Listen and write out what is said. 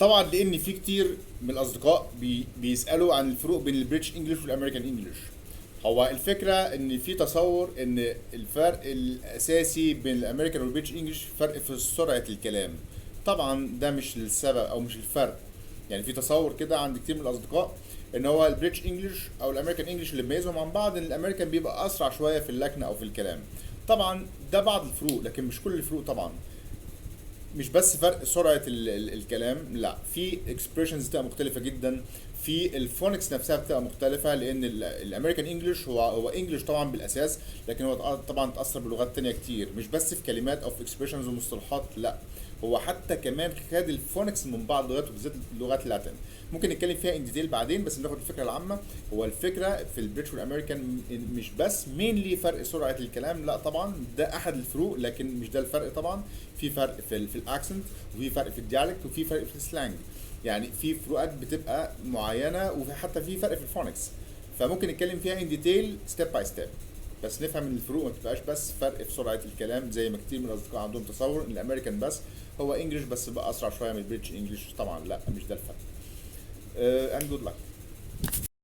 طبعا لان في كتير من الاصدقاء بيسالوا عن الفروق بين ال British English وال American English. هو الفكرة ان في تصور ان الفرق الاساسي بين ال American وال British English فرق في سرعة الكلام. طبعا ده مش السبب او مش الفرق. يعني في تصور كده عند كتير من الاصدقاء ان هو ال British English او ال American English اللي بيميزهم عن بعض ان الامريكان بيبقى اسرع شوية في اللكنة او في الكلام. طبعا ده بعض الفروق لكن مش كل الفروق. طبعا مش بس فرق سرعة ال ال الكلام، لا، في expressions بتبقى مختلفة جدا، في ال phonics نفسها بتبقى مختلفه، لان ال American English هو English طبعا بالاساس، لكن هو طبعا اتاثر بلغات تانية كتير، مش بس في كلمات او في expressions ومصطلحات، لا، هو حتى كمان خد ال phonics من بعض اللغات وبالذات اللغات ال Latin. ممكن نتكلم فيها in detail بعدين، بس ناخد الفكرة العامه. هو الفكرة في ال British وال American مش بس mainly فرق سرعة الكلام، لا، طبعا ده احد الفروق لكن مش ده الفرق. طبعا في فرق في ال accent، وفي فرق في ال dialect، وفي فرق في ال slang. يعني في فروقات بتبقى معينه، وفي حتى في فرق في ال phonics، فممكن نتكلم فيها in detail step by step، بس نفهم ان الفروق ما بتبقاش بس فرق في سرعة الكلام زي ما كتير من الاصدقاء عندهم تصور ان الامريكان بس هو English بس بقى اسرع شوية من ال British English. طبعا لا، مش ده الفرق. And good luck.